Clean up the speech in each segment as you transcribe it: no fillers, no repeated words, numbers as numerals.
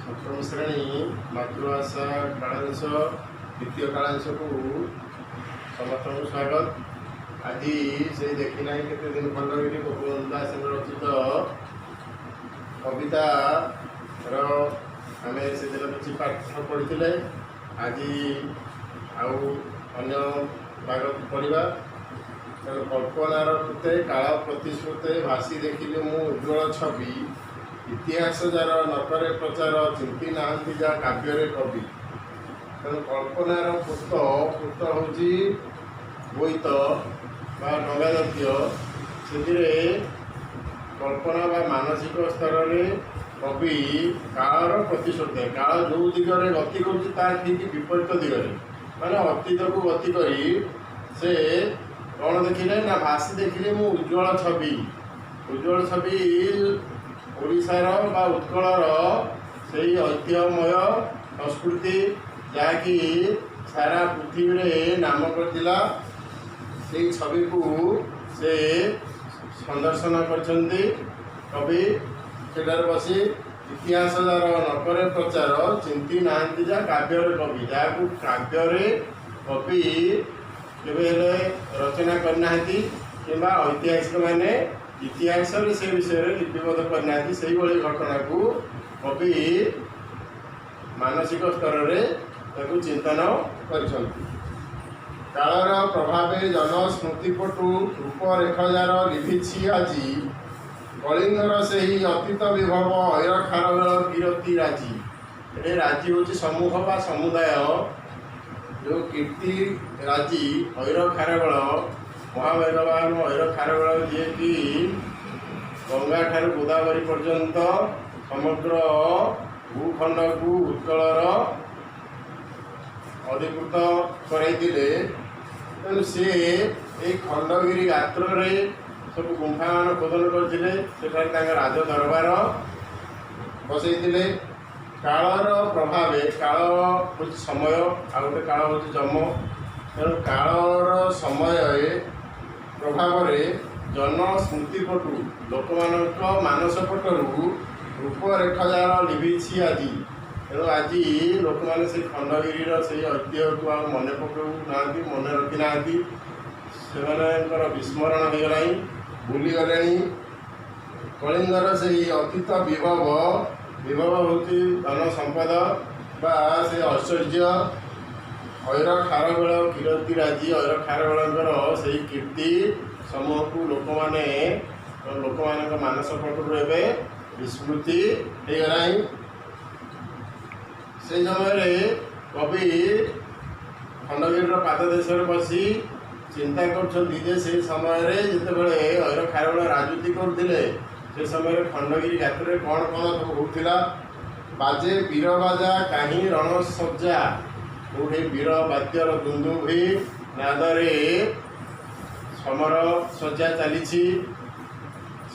ସପ୍ତମ ଶ୍ରେଣୀ ମାତୃଭାଷା କାଳାଂଶ ଦ୍ୱିତୀୟ କାଳାଂଶକୁ ସମସ୍ତଙ୍କୁ ସ୍ୱାଗତ। ଆଜି ସେଇ ଦେଖିନାହିଁ କେତେ ଦିନ ଖଣ୍ଡଗିରି ଗୋପବନ୍ଧୁ ଦାସଙ୍କ ରଚିତ କବିତାର ଆମେ ସେଦିନ କିଛି ପାଠ ପଢ଼ିଥିଲେ। ଆଜି ଆଉ ଅନ୍ୟ ଭାଗ ପଢ଼ିବା। ତେଣୁ କଳ୍ପନାର କୃତେ କାଳ ପ୍ରତିଶ୍ରୁତେ ଭାସି ଦେଖିଲି ମୁଁ ଉଜ୍ଜ୍ୱଳ ଛବି, ଇତିହାସ ଯାର ନକରେ ପ୍ରଚାର ଚିନ୍ତି ନାହାନ୍ତି ଯା କାବ୍ୟରେ କବି। ତେଣୁ କଳ୍ପନାର କୃତ, କୃତ ହେଉଛି ବୋଇତ ବା ଡଙ୍ଗା ଜାତୀୟ, ସେଥିରେ କଳ୍ପନା ବା ମାନସିକ ସ୍ତରରେ କବି କାଳର ପ୍ରତିଶ୍ରୁତି, କାଳ ଯେଉଁ ଦିଗରେ ଗତି କରୁଛି ତାର ଠିକ୍ ବିପରୀତ ଦିଗରେ, ମାନେ ଅତୀତକୁ ଗତି କରି ସେ କ'ଣ ଦେଖିଲେ ନା ଭାସି ଦେଖିଲେ ମୁଁ ଉଜ୍ଜ୍ୱଳ ଛବି। ଉଜ୍ଜ୍ୱଳ ଛବି ଓଡ଼ିଶାର ବା ଉତ୍କଳର ସେଇ ଐତିହ୍ୟମୟ ସଂସ୍କୃତି ଯାହାକି ସାରା ପୃଥିବୀରେ ନାମ କରିଥିଲା, ସେଇ ଛବିକୁ ସେ ସନ୍ଦର୍ଶନ କରିଛନ୍ତି କବି। ସେଠାରେ ବସି ଇତିହାସ ଯାର ନକରେ ପ୍ରଚାର ଚିନ୍ତି ନାହାନ୍ତି ଯା କାବ୍ୟରେ କବି, ଯାହାକୁ କାବ୍ୟରେ କବି କେବେ ହେଲେ ରଚନା କରିନାହାନ୍ତି କିମ୍ବା ଐତିହାସିକମାନେ ଇତିହାସରେ ସେ ବିଷୟରେ ଲିପିବଦ୍ଧ କରିନାହାନ୍ତି, ସେଇଭଳି ଘଟଣାକୁ କବି ମାନସିକ ସ୍ତରରେ ତାକୁ ଚିନ୍ତନ କରିଛନ୍ତି। କାଳର ପ୍ରଭାବେ ଜନ ସ୍ମୃତିପଟୁ ରୂପରେଖ ଯାର ଲିଭିଛି ଆଜି, କଳିଙ୍ଗର ସେହି ଅତୀତ ବିଭବ ଐର ଖାରବେଳ କୀରତି ରାଜି। ଏଠି ରାଜି ହେଉଛି ସମୂହ ବା ସମୁଦାୟ, ଯେଉଁ କୀର୍ତ୍ତି ରାଜି ଐର ଖାରବେଳ ମହାମେଘବାହନ ଐର ଖାରବେଳ, ଯିଏକି ଗଙ୍ଗାଠାରୁ ଗୋଦାବରୀ ପର୍ଯ୍ୟନ୍ତ ସମଗ୍ର ଭୂଖଣ୍ଡକୁ ଉତ୍କଳର ଅଧିକୃତ କରାଇଥିଲେ। ତେଣୁ ସିଏ ଏଇ ଖଣ୍ଡଗିରି ଗାତ୍ରରେ ସବୁ ଗୁମ୍ଫାମାନ ଖୋଦନ କରିଥିଲେ, ସେଠାରେ ତାଙ୍କ ରାଜ ଦରବାର ବସେଇଥିଲେ। କାଳର ପ୍ରଭାବେ, କାଳ ହେଉଛି ସମୟ, ଆଉ ଗୋଟେ କାଳ ହେଉଛି ଯମ। ତେଣୁ କାଳର ସମୟରେ ପ୍ରଭାବରେ ଜନ ସ୍ମୃତିପଟୁ ଲୋକମାନଙ୍କ ମାନସ ପଟରୁ ରୂପରେଖ ଯାର ଲିଭିଛି ଆଜି। ତେଣୁ ଆଜି ଲୋକମାନେ ସେଇ ଖଣ୍ଡଗିରିର ସେଇ ଐତିହ୍ୟକୁ ଆଉ ମନେ ପକାଉନାହାନ୍ତି, ମନେ ରଖିନାହାନ୍ତି, ସେମାନଙ୍କର ବିସ୍ମରଣ ହୋଇଗଲାଣି, ଭୁଲିଗଲେଣି। କଳିଙ୍ଗର ସେଇ ଅତୀତ ବିଭବ, ବିଭବ ହେଉଛି ଧନ ସମ୍ପଦ ବା ସେ ଐଶ୍ୱର୍ଯ୍ୟ, ଐର ଖାରବେଳ କୀରତି ରାଜି, ଐର ଖାରବେଳଙ୍କର ସେଇ କୀର୍ତ୍ତି ସମୂହକୁ ଲୋକମାନେ ଲୋକମାନଙ୍କ ମାନସ ପଟରୁ ଏବେ ବିସ୍ମୃତି ହେଇଗଲାଣି। ସେଇ ସମୟରେ କବି ଖଣ୍ଡଗିରିର ପାଦଦେଶରେ ବସି ଚିନ୍ତା କରୁଛନ୍ତି ଯେ ସେ ସମୟରେ ଯେତେବେଳେ ଐର ଖାରବେଳ ରାଜୁତି କରୁଥିଲେ, ସେ ସମୟରେ ଖଣ୍ଡଗିରି ଗାତ୍ରରେ କ'ଣ କ'ଣ ସବୁ ହେଉଥିଲା। ବାଜେ ବୀର ବାଜା କାହିଁ ରଣସଜ୍ଜା, କେଉଁଠି ବୀର ବାଦ୍ୟର ଦୁନ୍ଦୁଭି ନାଦରେ ସମର ସଜ୍ଜା ଚାଲିଛି,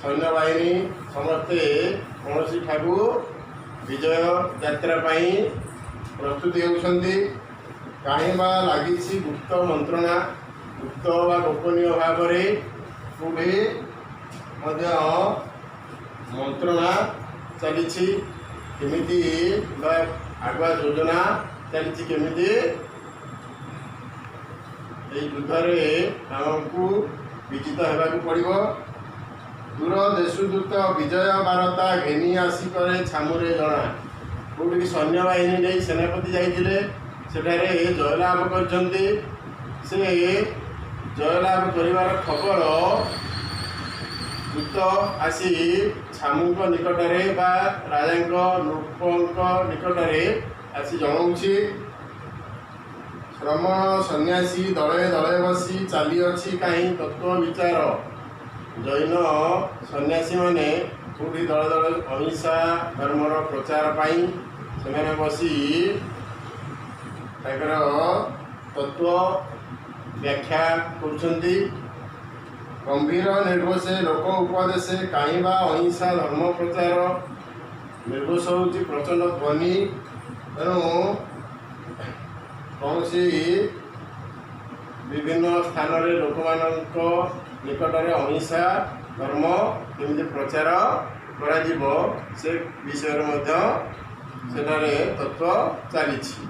ସୈନ୍ୟବାହିନୀ ସମସ୍ତେ କୌଣସି ଠାରୁ ବିଜୟ ଯାତ୍ରା ପାଇଁ ପ୍ରସ୍ତୁତି ହେଉଛନ୍ତି। କାହିଁ ବା ଲାଗିଛି ଗୁପ୍ତ ମନ୍ତ୍ରଣା, ଗୁପ୍ତ ବା ଗୋପନୀୟ ଭାବରେ କେଉଁଠି ମଧ୍ୟ ମନ୍ତ୍ରଣା ଚାଲିଛି, କେମିତି ବା ଆଗୁଆ ଯୋଜନା ଚାଲିଛି, କେମିତି ଏଇ ଯୁଦ୍ଧରେ ଆମକୁ ବିଜିତ ହେବାକୁ ପଡ଼ିବ। ଦୂର ଦେଶଦୂତ ବିଜୟ ବାରତା ଘେନି ଆସି କରେ ଛାମୁରେ ଜଣା। କେଉଁଠିକି ସୈନ୍ୟବାହିନୀ ନେଇ ସେନାପତି ଯାଇଥିଲେ, ସେଠାରେ ଜୟଲାଭ କରିଛନ୍ତି। ସେ ଜୟଲାଭ କରିବାର ଖବର ଦୂତ ଆସି ଛାମୁଙ୍କ ନିକଟରେ ବା ରାଜାଙ୍କ ନୃପଙ୍କ ନିକଟରେ ଆସି ଜଣାଉଛି। ଶ୍ରମଣ ସନ୍ନ୍ୟାସୀ ଦଳେ ଦଳେ ବସି ଚାଲିଅଛି କାହିଁ ତତ୍ତ୍ୱ ବିଚାର। ଜୈନ ସନ୍ନ୍ୟାସୀମାନେ କେଉଁଠି ଦଳେ ଦଳେ ଅହିଂସା ଧର୍ମର ପ୍ରଚାର ପାଇଁ ସେମାନେ ବସି ତାଙ୍କର ତତ୍ତ୍ୱ ବ୍ୟାଖ୍ୟା କରୁଛନ୍ତି। ଗମ୍ଭୀର ନିର୍ଘୋଷେ ଲୋକ ଉପଦେଶେ କାହିଁ ବା ଅହିଂସା ଧର୍ମ ପ୍ରଚାର। ନିର୍ଘୋଷ ହେଉଛି ପ୍ରଚଣ୍ଡ ଧ୍ୱନି, ତେଣୁ କୌଣସି ବିଭିନ୍ନ ସ୍ଥାନରେ ଲୋକମାନଙ୍କ ନିକଟରେ ଅହିଂସା ଧର୍ମ କେମିତି ପ୍ରଚାର କରାଯିବ ସେ ବିଷୟରେ ମଧ୍ୟ ସେଠାରେ ତତ୍ତ୍ୱ ଚାଲିଛି।